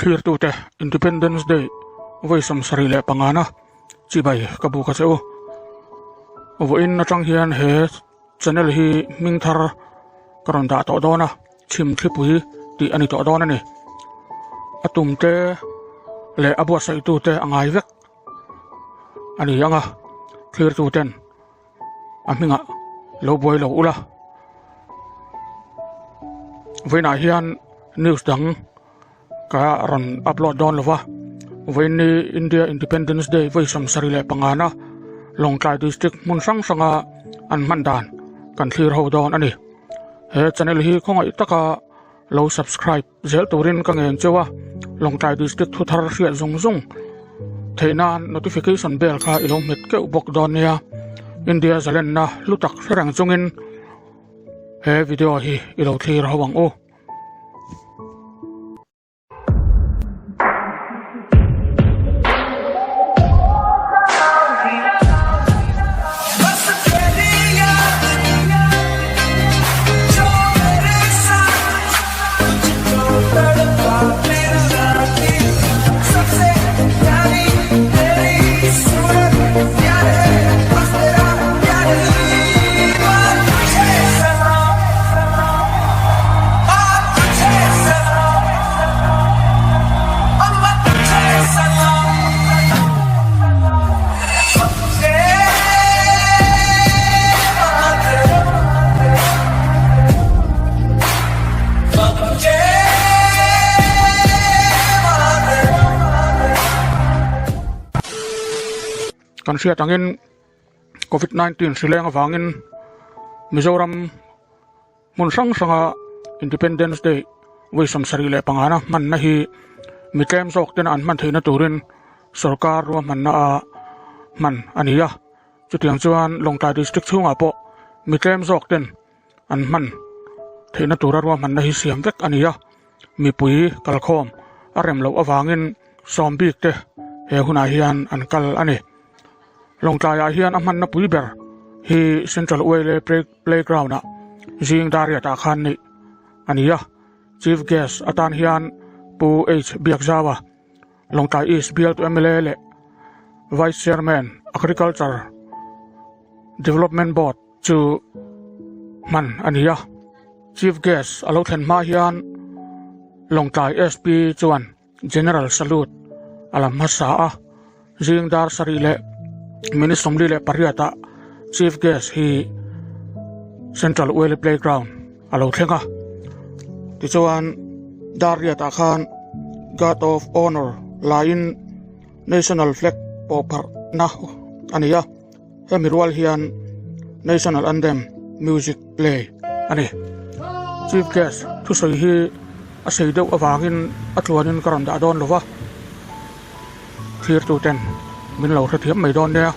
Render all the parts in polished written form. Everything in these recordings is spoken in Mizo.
Thirtute Independence Day vawi 75 na chibai ka buk a che u. Vawiin atang hian he channel hi hming thar ka rawn dah tawh dawn a chhim thlipui tih a ni tawh dawn a ni. A tum te leh a buatsaih tu te a ngai vek a ni ang a thlir tu ten a hmingah lo buai lo ula. Vawiinah hian news dang Ka rawn upload dawn lova, vawiinni India Independence Day vawi 75 na Lawngtlai District hmun hrang hranga an hman dan kan thlir ho dawn a ni. He channel hi khawngaih taka lo subscribe zel turin ka ngen cheu a, Lawngtlai District thu thar hriat zung zung theih nan notification bell kha i lo hmet keuh bawk dawn nia. India zalenna hlu tak hre reng chungin he video hi i lo thlir ho ang u. Kan hriat angin Covid 19 hri leng avangin Mizoram hmun hrang hranga Independence Day vawi 75 na hmanna hi mi tlem zawk tena an hman theihna turin sorkar ruahmanna a hman a ni a. Chutiang chuan Lawngtlai District chhungah pawh mi tlem zawk ten an hman theihna tura ruahmanna hi siam vek a ni a. Mipui kalkhawm a rem loh avangin sawm bik te he hunah hian an kal a ni. Lawngtlaiah hian a hmanna pui ber hi Central Uaile Playground ah zing dar riatah khan neih a ni a. Chief Guest atan hian Pu H Biakzaua, Lawngtlai East bialtu mla leh Vice Chairman, Agriculture Development Board chu hman a ni a. Chief Guest a lo thlen hma hian Lawngtlai SP chuan General Salute a la hmasa a, zing dar sarih leh minute 48 ah Chief Guest hi Central Uaile Playground a lo thleng a. Tichuan dar riatah khan Guard of Honour laiin National Flag pawh pharhna a ni a, hemi rual hian National Anthem music play a ni. Chief Guest thusawi hi a sei deuh avangin a tluanin ka rawn dah dawn lo va, thlirtu ten min lo hrethiam mai dawn nia.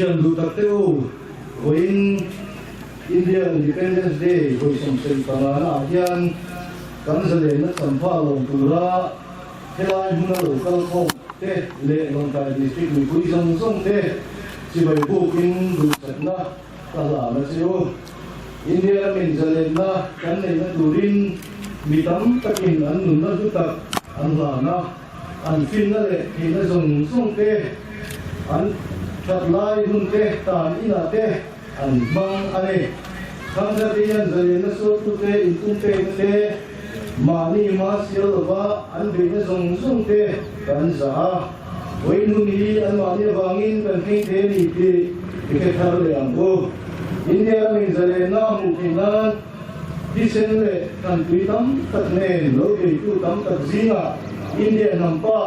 Thian duh tak te u, vawiin India Independence Day vawi 75 naah hian. Kan zalenna champha lawm tura helai hmuna lo kal khawm te leh Lawngtlai District mipui zawng zawng te chibai bukin duhsakna ka hlan a che u. India ramin zalenna kan neihna turin mi tam takin an nunna hlu tak an hlan a, an finna leh theihna zawng zawng te, an that lai hun te tan inah te an hmang a ni. Thangtharte hian zalenna sualtute inpumpekna te, mahni hma sial lova an beihna zawng zawng te kan zah a. Vawiin hun hi anmahni avangin kan thleng thei a ni tih i hre thar leh ang u. India ramin zalenna a hmuh theih nan thisen leh thlantui tam tak nen lo beitu tam tak zingah India hnampa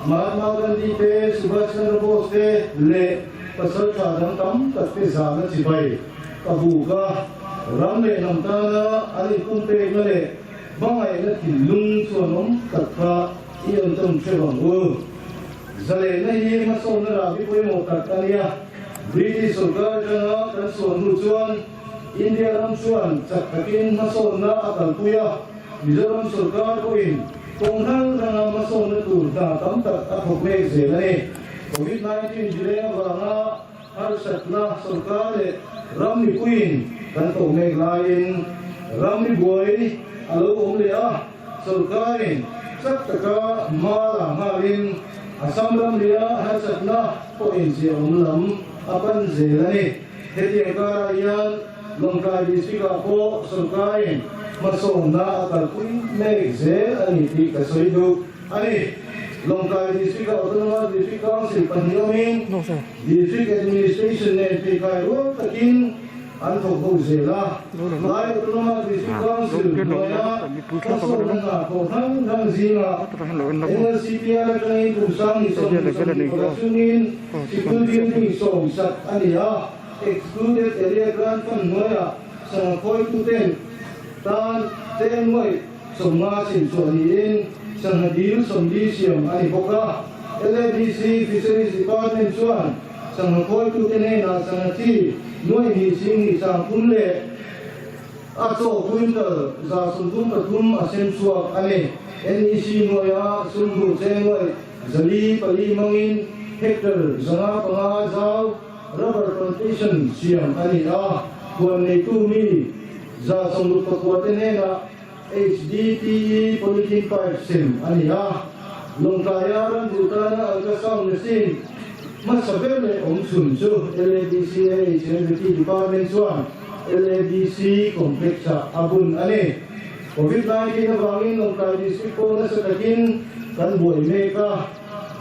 Mahatma Gandhi te, Subhash Chandra Bose te leh Pasal tha dang tam tak te zahna chibai ka buk a, ram leh hnam tana an inpumpekna leh hmangaihna thinlung chuanawm tak kha i rawn tawng hrep ang u. Zalehna hi hmasawnna rahbi pawimawh tak a nia. British sorkar atanga kan suan hnu chuan India ram chuan chak takin hmasawnna a kalpui a, Mizoram sorkar pawhin kawng hrang hranga hmasawnna tur hna tam tak a thawk mek zel a ni. Covid 19 delay avanga harsatna sorkar leh ram mipuiin kan tawh mek laiin ram mibuai a lo awm leh a, sorkarin chak taka hma la nghalin Assam ramria harsatna pawh inziahawm lam a pan zel a ni. Hetiang karah hian Lawngtlai District-ah pawh sorkarin hmasawnna a kalpui mek zel a ni tih ka sawi duh a ni. Lawngtlai District-ah Autonomous District Council pahnih awmin District Administration nen pheikhai rual takin an thawk ho zel a. Lai Autonomous District Council hnuaia hmasawnna hna thawh hrang hrang zingah NLCPR atangin kum 20 20 pakhat chungin Sikul building sawmsak a ni a. Excluded Area Grant Fund hnuaiah sangha khawituten tan cheng nuaih 50 chin chhuah niin sangha dil 40 siam a ni bawk a. LADC Fisheries Department chuan sangha khawitute hnenah sangha chi nuaih hnih sing hnih 30 leh a chaw quintal 133 a sem chhuak a ni. NEC hnuaia sumdu cheng nuaih 404 hmangin hectare 505 zau Rubber plantation siam a ni a, huan neitu mi 69 te hnenah HDPE polythene pipe sem a ni a, Lawngtlaia ram duh tana ultrasound machine hmasa ber leh awm chhun chu LADC AHMVT Department chuan LADC Complex-ah a bun a ni. Covid 19 avangin Lawngtlai District pawh nasa takin kan buai mek a.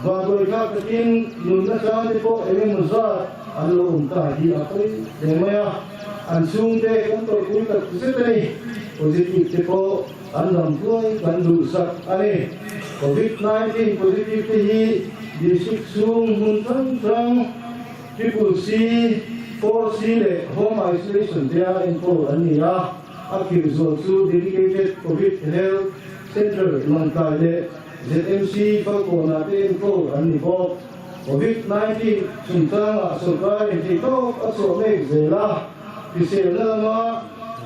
Vanduai thlak takin nunna chang te pawh eng emaw zat an lo awm ta hi a pawi hle mai a, an chhungte kan tawrhpui tak zet a ni. Positive te pawh an dam hluai kan duh zak a ni. Covid 19 positive te hi district chhung hmun hrang hrang Triple C, 4C leh Home Isolation te a enkawl an ni a, a khirh zual chu Dedicated Covid Health Centre Lawngtlai leh ZMC Falkawnah te enkawl an ni bawk. Covid 19 chungchangah sorkar in thei tawk a chhuah mek zel a, hriselna lama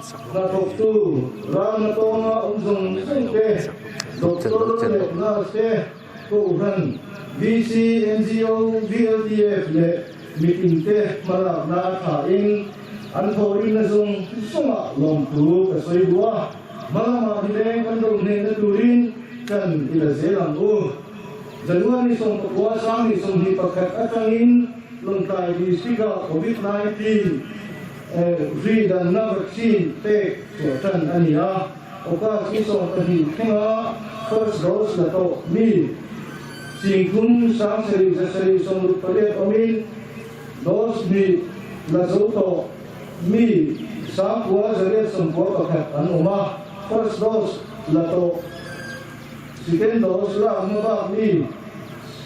hnathawktu ralna tawnga awm zawng zawng te, doctor leh nurse te, kohhran, VC, NGO, VLDF leh mitin te hmalakna a thain an thawhrimna zawng zawngah lawmthu ka sawi duh a. Hmalamah nileng kan ro hnehna turin kan i la zel ang u. January 19 2021 atangin Lawngtlai District-ah Covid 19 hri danna vaccine pek chhuah tan a ni a. August ni 12 thlenga first dose la tawh mi 37 768 awmin dose hnih la zo tawh Mi 991 an awm a, first dose la tawh, second dose lakna bak mi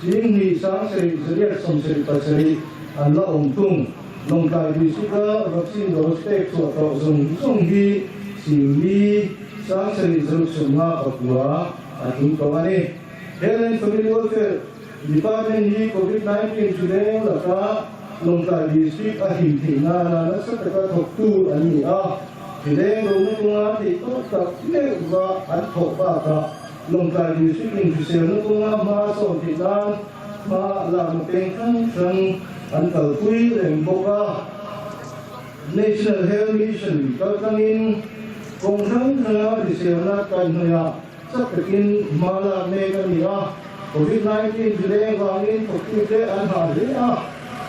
27,777 an la awm thung. Lawngtlai District-a vaccine dose pek chhuah tawh zawng zawng hi 76,659 a tling tawh a ni. Health and Family Welfare Department hi Covid 19 chu leng laka Lawngtlai District a him theih nana nasa taka thawktu an ni a. Hrileng lohna kawnga theihtawp tak meuhva an thawh bakah Lawngtlai District in hriselna kawnga hma sawn theih nan hma lakna peng hrang hrang an kalpui reng bawk a. National Health Mission kaltlangin kawng hrang hranga hriselna kaihhnawihah chak takin hma lak mek a ni a. Covid 19 hrileng vangin thawktute an hah hle a,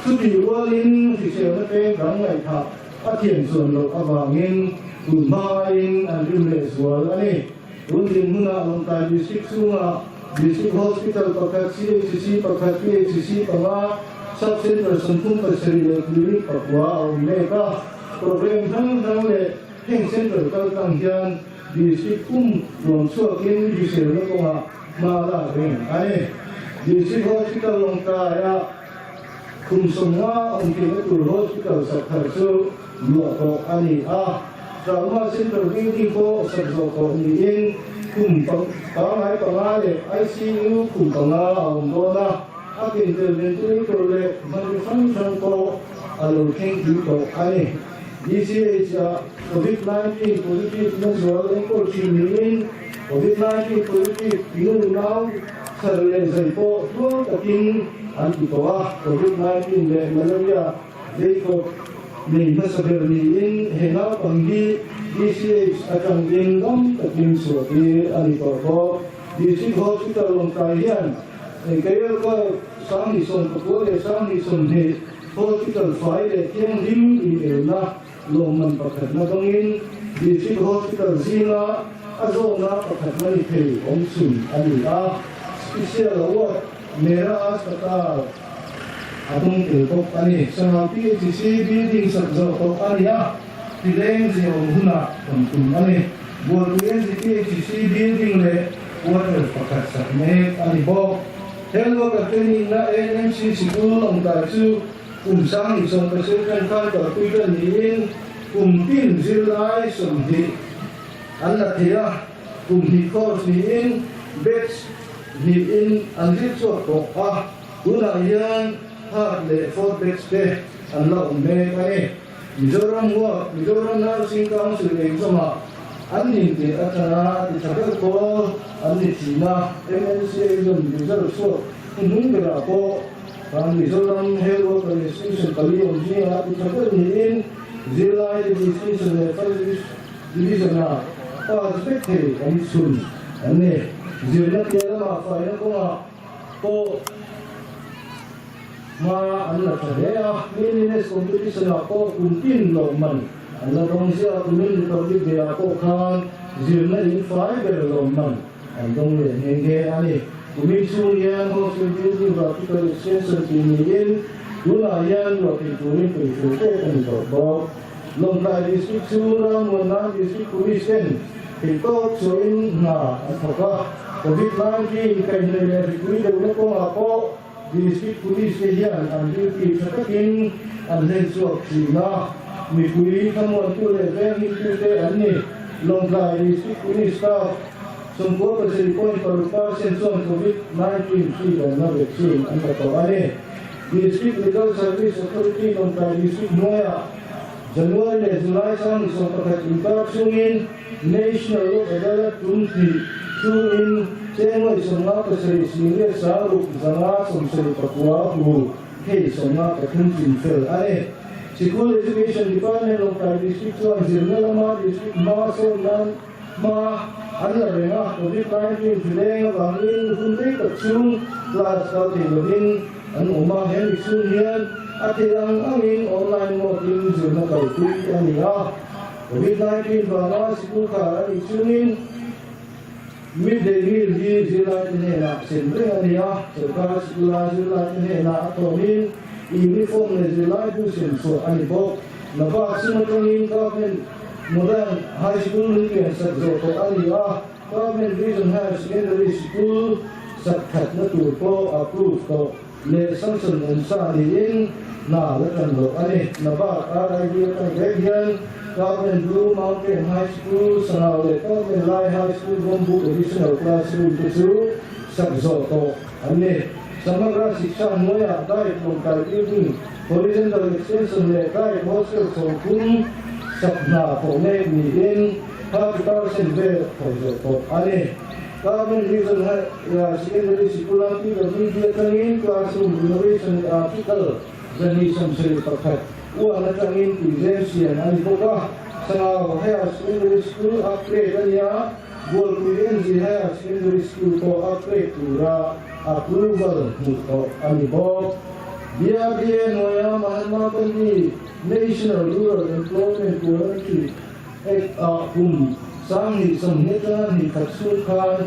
chutih rualin hriselna peng dang ngaihthah a thiam chuan loh avangin tun hmain an rim leh zual a ni. Tun dinhmunah Lawngtlai District chhungah District Hospital pakhat, CHC pakhat, PHC panga, Sub Centre 37 leh Clinic pakua a awm mek a. Programme hrang hrang leh heng Centre kaltlang hian District pum rawn chhuakin hriselna kawngah hma lak reng a ni. District Hospital Lawngtlaiah Kum 50 awm theihna tur hospital sak thar chu luah tawh a ni a, Trauma Centre building pawh sak zawh tawh niin kum pangngai panga leh ICU kum panga a awm dawn a, a kentel ventilator leh hmanraw hrang hrang pawh a lo thleng pui tawh a ni. DCH-ah Covid 19 positive na zual enkawl thin niin Covid 19 positive nu nau thar leh zai pawh tluang takin an ti tawh a, Covid 19 leh malaria veikhawp nei hmasa ber niin he naupang hi DCH atangin dam takin chhuah tir a ni tawh bawk. District Hospital Lawngtlai hian Keielkaw 2019 leh 2020 Hospital fai leh thianghlim inelna lawmman pakhatna dawngin District Hospital zinga a zawhna pakhatna ni thei awm chhun a ni a, Special Award Mera Aspatal a dawng tel bawk a ni. Sangha PHC building sak zawh tawh a ni a, tileng ziaawm hunah rawn tum a ni. Bualpui NGPHC building leh quarter pakhat sak mek a ni bawk. Health worker training na ANMC sikul awmtai chu kum 2017 khan kalpui ta niin kum tin zirlai 20 an la thei a, kum hnih course niin batch hnihin an zir chhuak tawh a, tunah hian third leh fourth batch te an la awm mek a ni. Mizoram huap Mizoram Nursing Council exam-ah an intirh atanga ti tha ber pawl an ni thin a, MNC exam result chhuak hnuhnung berah pawh kan Mizoram Health Worker Institution pali awm zingah ti tha ber niin zirlai te distinction leh first division-ah pass vek thei awm chhun an ni. Zirna piah lamah faina kawngah pawh Hma an la tha hle a, Cleanliness Competition ah pawh kum tin loh man an la dawng ziah a, kumin Republic Day ah pawh khan zirna in fai ber loh man an dawng leh nghe nghe a ni. Kumin chhung hian Hostel Building Vertical Extension tih niin tunah hian luah thei turin peihfel pek a ni tawh bawk. Lawngtlai District chu Rammuannan District Police ten theihtawp chhuahin hna an thawk a, Covid 19 kaihhnawih leh hripui deuhna kawngah pawh District Police te hian an duty tha takin an hlen chhuak thin a, mipui thlamuantu leh venghimtute an ni. Lawngtlai District Police staff 97.6 percent chuan Covid 19 hri danna vaccine an la tawh a ni. District Legal Service Authority Lawngtlai District hnuaiah January leh July 2021 inkar chhungin National Lok Adalat tum hnih chungin chengawih 57 singlet 6579 hu hei 53 chin fel a ni. Sikul Education Department Lawngtlai District chuan zirna lama District hma sawn nan hma an la reng a, Covid 19 hrileng avangin hun rei tak chhung class kal thei lovin an awm a, he mi chhung hian a theih ang angin online mode in zirna kalpui a ni a. Covid 19 vanga sikul khar a nih chungin midday meal hi zirlaite hnenah sem reng a ni a, sorkar sikula zirlaite hnenah a tawmin uniform leh zirlai bu sem chhuah a ni bawk. Nabad sum atangin Government Modern High School Lungpian sak zawh tawh a ni a, Government Vision Higher Secondary School sak thatna tur pawh approve tawh. Leh Samson awmsa niin hna la tan loh a ni. Nabad RIV atang vek hian Government Blue Mountain High School, Sangau leh Government Lai High School Bawmbuk Additional Classroom te chu sak zawh tawh an ni. Samagra Shiksha hnuaiah Guide Lawngtlai Building, Horizontal Extension leh Guide Hostel 30. sak hna thawh mek niin 30% vel thawh zawh tawh a ni. Government Region Higher Secondary Sikula PWD atangin Classroom Renovation leh Article 271 uan atangin tuizem siam a ni bawk a. Sangau Higher Secondary School upgrade a ni a, Bualpui NG Higher Secondary School pawh upgrade tura approval hmuh tawh a ni bawk. DRDA hnuaia Mahatma Gandhi National Rural Employment Guarantee Act ah kum 2020 atanga hnih khat chhung khan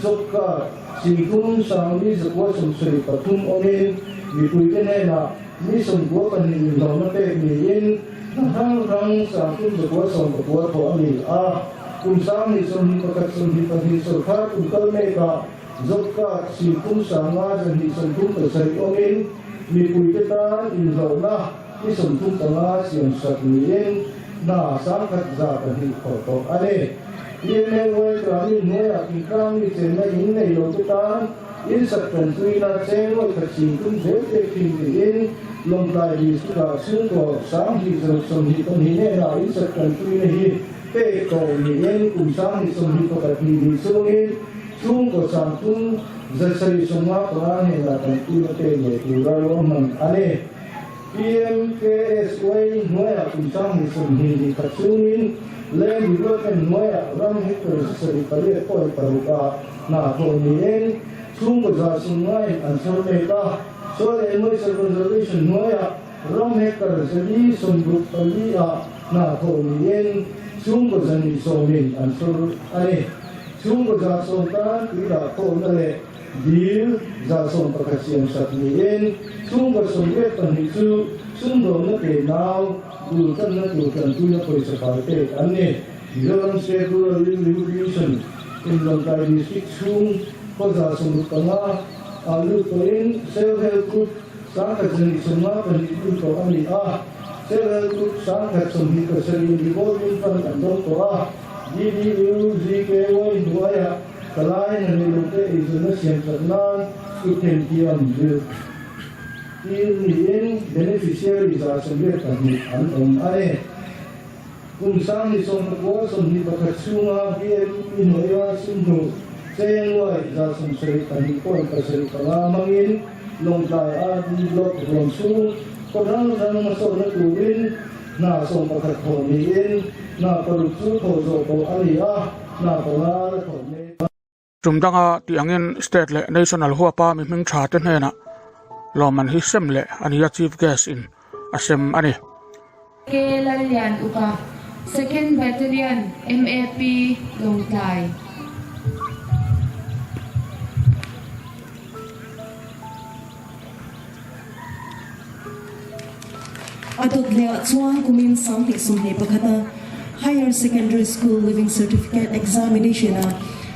job card 30 sangli 973 awmin mipuite hnenah mi 92 inhlawhna pek niin hna hrang hrang 39 thawh a ni a. Kum 2021 22 sawrkar kum kal mekah job card 35 237 awmin mipuite tan inhlawhna Ni 35 siam sak niin hna 1102 thawh tawh a ni. PMAY Gramin hnuaiah thingtlang mi chenna in nei lo te tan in sak tanpuina cheng ngawi khat sin tum zel pek thin tiin Lawngtlai District-ah chhungkaw 2122 hnenah in sak tanpuina hi pek tawh niin kum 2021 hnih hnih chungin chhungkaw 3175 hnenah tanpuina pek leh tura ruahman a ni. PMKSY hnuaiah kum 2020 khat chungin Land Development hnuaiah ram hectare 78.6 ah hna thawh niin chhungkaw 150 in an chhawr mek a. Soil and Moisture Conservation hnuaiah ram hectare 164 ah hna thawh niin chhungkaw 210 in an chhawr a ni. Chhungkaw 110 tan tui dah khawmna leh Dil 111 siam sak niin chhungkaw 82 chu sumdawnna ke nau bul tanna tur tanpuina pawisa fai pek an ni. Mizoram State Rural Livelihood Mission in Lawngtlai District chhung khaw 65 ah lut tawhin Self Help Group 1154 lut tawh a ni a, Self Help Group 127 in Revolving Fund an dawng tawh a, DDUGKY hnuaiah Palai na nei lote eizawnna siam chak nan kut themthiam zir tir niin beneficiary 122 an awm a ni. Kum 2019 21 chhunga BLEP hnuaia sum hmuh cheng nuai 72.75 hmangin Lawngtlai RD Block huam chhung khaw hrang hrang hmasawnna turin hna 11 thawh niin hna paruk chu thawh zawh tawh a ni a. Tum danga tih angin State leh National huapa mi hming tha te hnenah lawmman hi sem leh a ni a, Chief Guest in a sem a ni. K Lallian Upa, Second Battalion, MAP, Lawngtlai. A dawt lehah chuan kumin 2021 a Higher Secondary School Leaving Certificate Examination a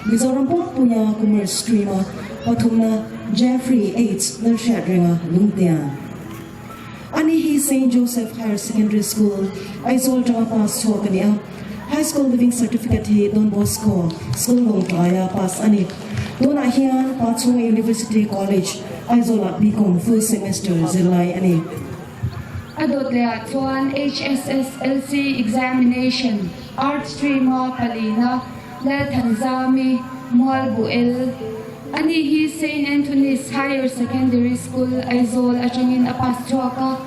Mizoram pumpuia Commerce Stream a pathumna Jeffrey H Lalhriatrenga Lungtian. Ani hi Saint Joseph Higher Secondary School, Aizawl atanga pass chhuak a ni a. High School Leaving Certificate hi Don Bosco School Lawngtlaia pass a ni. Tunah hian Pachhunga University College, Aizawlah BCom full semester zirlai a ni. A dawt lehah chuan HSSLC Examination, Art Stream-a palina Lalthanzami, Mualbuel. Ani hi Saint Anthony's Higher Secondary School, Aizawl atangin a pass chhuak a.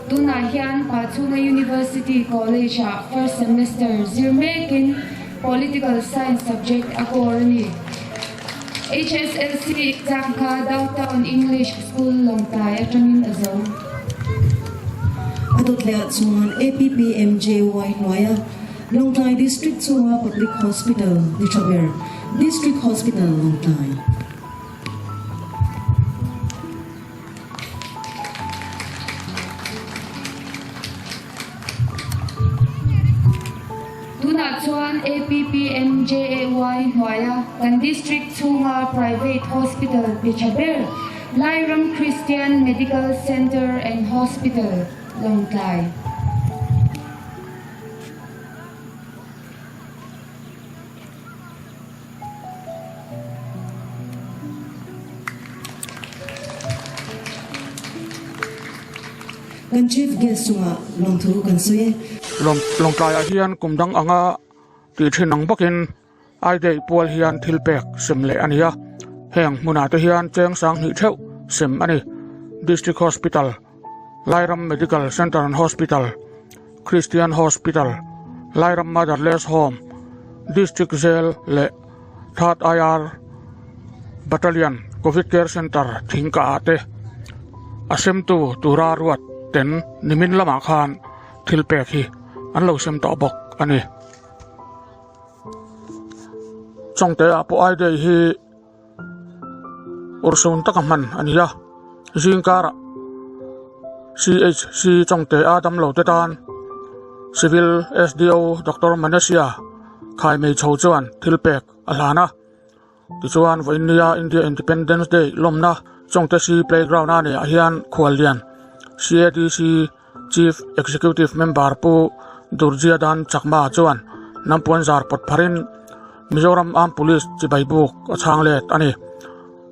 Tunah hian Pachhunga University College-ah first semester zir mekin Political Science subject a kawl a ni. HSLC exam kha Downtown English School Lawngtlai atangin a zo. A dawt lehah chuan APPMJY hnuaia Lawngtlai District chunga Public Hospital ni tha ber District Hospital Lawngtlai. Tunah chuan APPMJAY hnuaia kan district chhunga private hospital pe tha ber Lairam Christian Medical Centre and Hospital, Lawngtlai. Kan Chief Guest chungah lawmthu kan sawi e. Lawngtlaiah hian kum dang anga tih thin ang bawkin Aidei pual hian thil pek sem leh a ni a, heng hmunah te hian cheng sang hnih theuh sem a ni. District Hospital, Lairam Medical Centre and Hospital, Christian Hospital, Lairam Motherless Home, District Jail leh Third IR Battalion Covid Care Centre thingkah ah te a semtu tura ruat ten nimin lamah khan thil pek hi an lo sem tawh bawk a ni. Chawngte ah pawh Aidei hi urhsun taka hman a ni a, zingkarah CHC Chawngte a damlo te tan Civil SDO Doctor Manesia Khaimei chho chuan thil pek a hlan a. Tichuan vawiinnia India Independence Day lawmna Chawngte Si Playground a neihah hian khuallian CADC Chief Executive Member Pu Durjiadan Chakma chuan hnampuan zar pawt pharin Mizoram Armed Police chibai buk a chhang let a ni.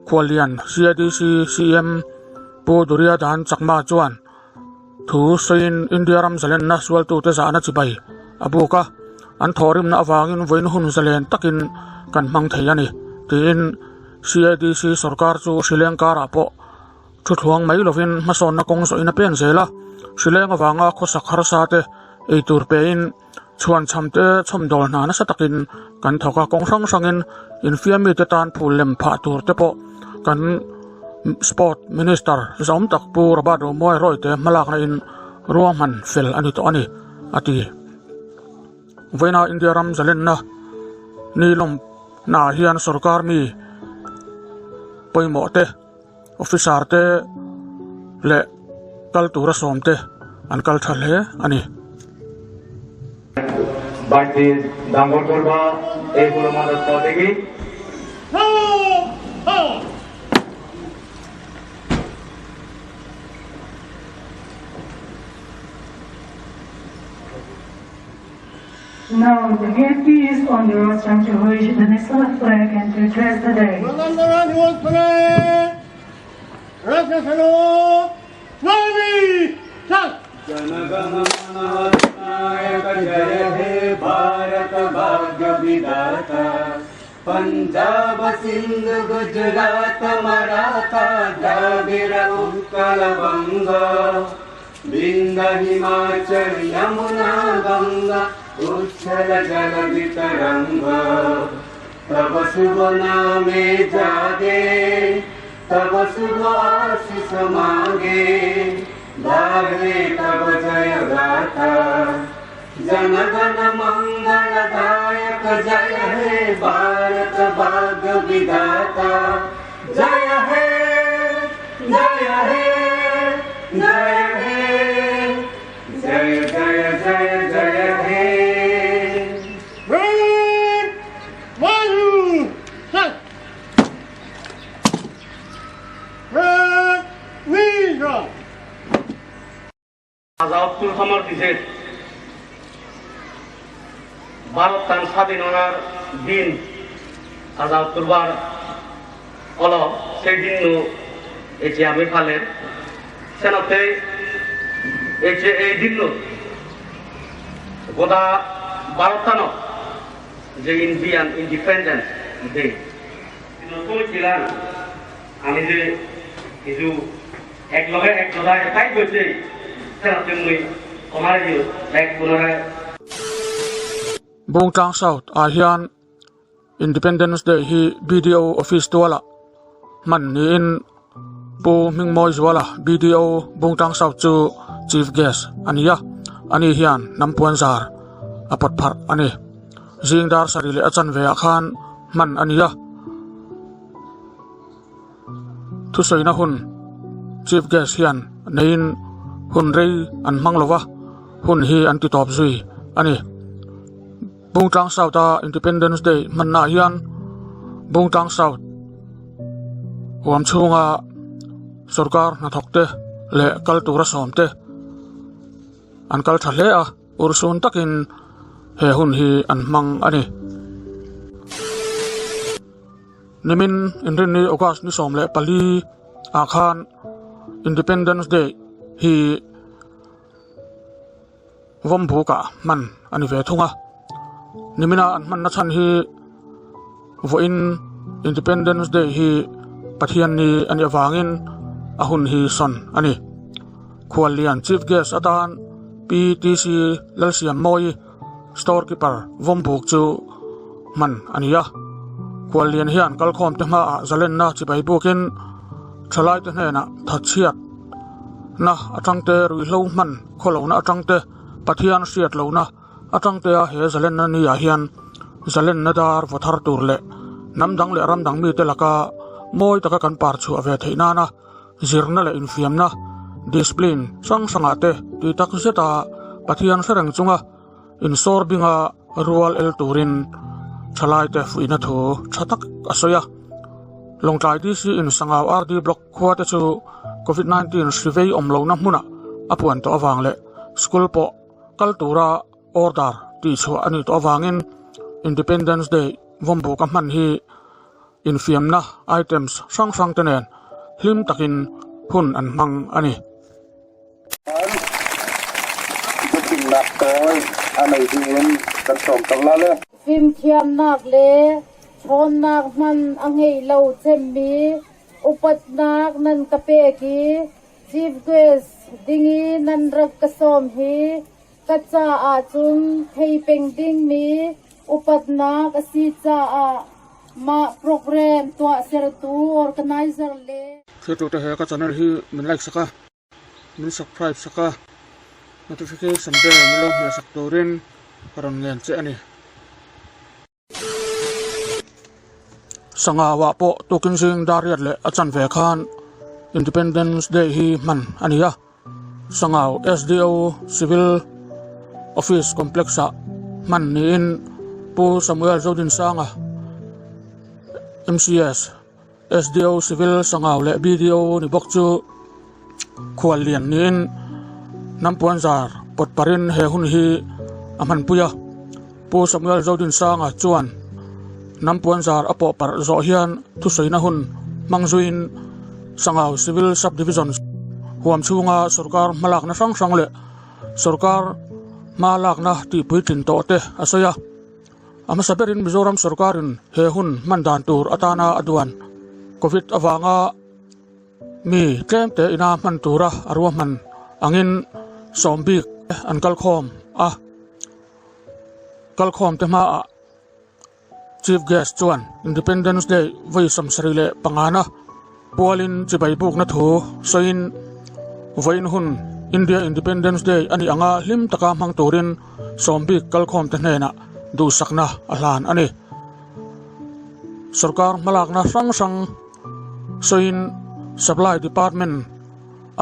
Khuallian CADC CM Pu Duriadan Chakma chuan thu sawiin India ram zalenna sualtute zahna chibai a buk a, an thawhrimna avangin vawiin hun zalen takin kan hmang thei a ni, tiin CADC sorkar chu hrileng karah pawh Thu thluang mai lovin hmasawnna kawng zawhin a pen zel a, hrileng avanga khawsak harsa te ei tur pein chhuan chham te chhawmdawl hna nasa takin kan thawk a, kawng hrang hrangin infiam mite tan phul lem phah tur te pawh kan Sport Minister zawm tak Pu Robert Romuai Rawite hmalakna in ruahman fel a ni tawh a ni, a ti. Vawiina India ram zalenna ni lawmna ah hian sorkar mi pawimawh te, Officer te leh kal tura sawm te an kal tha hle a ni. Now the VIP is on the rostrum to hoist the national flag and to address the day. Punjab Sindh Gujarat Maratha Dravida Utkal Banga Vindhya Himachal Yamuna Ganga Uchchal जलवितरंग तब शुभ नामे जागे तब शुभ आशीष मांगे गावे तब जय गाथा जन गण मंगलदायक जय हे भारत भाग्य विधाता जय हे जय हे जय हे जय जय जय जय हे Bharat তান স্বাধীনতার দিন আজাদ করবার হল সেই দিন এই যে আমি ফালের সেনতে এই যে এই দিন গোটা ভারত যে Indian independence day ছিলাম আমি যে কিছু এক লগে এক দদা এটাই গৈছে সেনতে মুই কমাই দিও এক পুনরায় Bungtlang South ah hian Independence Day hi BDO Office tualah hman niin Pu Hmingmawi Zuala BDO Bungtlang South chu Chief Guest a ni a, ani hian hnam puan zar a pawt pharh a ni. Zing dar sarih leh a chanve ah khan hman a ni a. Thusawina hun Chief Guest hian neiin hun rei an hmang lova, hun hi an ti tawp zui a ni. Bungtlang South a Independence Day hmanna ah hian Bungtlang South huam chhunga sorkar hnathawk te leh kal tura sawm te an kal tha hle a. Urhsun takin he hun hi an hmang a ni. Nimin Inrinni August ni 14 ah khan Independence Day hi. Vawmbukah hman a ni ve thung a. Nimina an hmanna chhan hi vawiin Independence Day hi Pathianni a nih avangin a hun hi sawn a ni. Khuallian Chief Guest atan PTC Lalsiammawi Store Keeper Vawmbuk chu hman a ni a. Khuallian hian kalkhawmte hmaah zalenna chibai bukin thalaite hnenah thatchhiat na atangte ruihhlo hman khawlohna atangte Pathian hriat lohna atangtea he zalenna ni ah hian zalenna dar vaw thar tur leh hnam dang leh ram dang mite laka mawi taka kan par chhuah ve theih nana zirna leh infiamna discipline hrang hrangah te tui tak zeta Pathian hre reng chunga insawr binga rual el turin thalaite fuihna thu tha tak a sawi a. Lawngtlai DC in Sangau RD Block khua te chu Covid 19 hri vei awm lohna hmunah a puan tawh avang leh school pawh kal tura order tih chhuah a nih tawh avangin Independence Day vawmbuka hman hi infiamna items hrang hrang te nen hlim takin hun an hmang a ni. Biachimnak tawi a nei dingin kan sawm cang la le. Fimthiamnak le ṭhawnnak hmanh a ngei lo cemmi upatnak nan ka pek i Chief Guest ding i nan rak ka sawm hi ka caah cun thei peng dingmi upatnak a si caah mah program tuahsertu organizer le Thiltute he ka channel hi min like sak a, min subscribe sak a, notification bell min lo hmeh sak turin ka rawn ngen che a ni. Sangauah pawh tukin zing Dariat leh a chanve khan Independence Day hi hman a ni a. Sangau SDO Civil Office Complex-ah hman niin Pu Samuel Zodinsanga, MCS, SDO Civil Sangau leh BDO ni bawk chu khual lian niin Hnampuanzar pawt parin he hun hi a hmanpui a. Pu Samuel Zodinsanga chuan Hnampuanzar a pawh parh zawh hian thusawiina hun hmang zuiin Sangau Civil Sub-Division huam chhunga sorkar hmalakna hrang hrang leh sorkar hma lakna tihpuitlin tawh te a sawi a. A hmasa berin Mizoram sorkarin he hun hman dan tur atana a duan Covid avanga mi tlemte ina hman tura a ruahman angin sawm bik an kalkhawm a. Kalkhawmte hmaah Chief Guest chuan Independence Day vawi 75na pualin chibai bukna thu sawiin vawiin hun India Independence Day a nih anga hlim taka hmang turin sawm bik kalkhawmte hnenah duhsakna a hlan a ni. Sorkar hmalakna hrang hrang sawiin Supply Department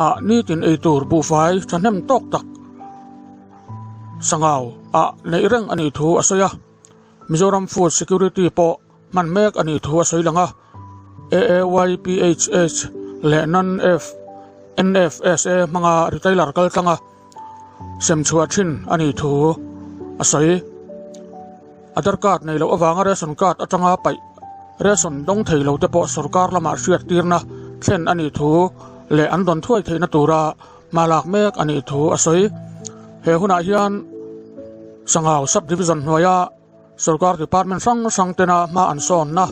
ah nitin eitur buhfai thahnem tawk tak Sangau ah neih reng a nih thu a sawi a. Mizoram Food Security pawh hman mek a nih thu a sawi lang a, AAYPHH leh Non-F NFSA hmanga retailer kal tlanga sem chhuah thin a nih thu a sawi. Aadhar card nei loh avanga ration card atanga paih ration dawng thei lo te pawh sorkar lamah hriattirna thlen a nih thu leh an dawn thuai theihna tura Hma lak mek a nih thu a sawi. He hunah hian Sangau Sub-Division hnuaia sorkar department hrang hrang tena hma an sawnna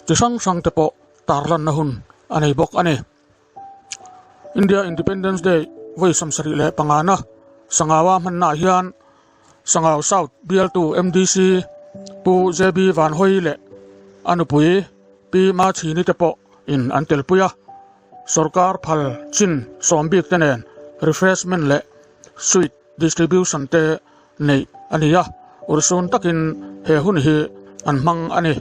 chi hrang hrang te pawh tarlanna hun a nei bawk a ni. India Independence Day vawi 75na Sangaua hmannaah hian Sangau South bialtu MDC Pu JB Vanhawi leh a nupui Pi Machhini te pawh in an telpui a. Sorkar phal chin sawm bik te nen refreshment leh sweet distribution te neih a ni a, urhsun takin he hun hi an hmang a ni.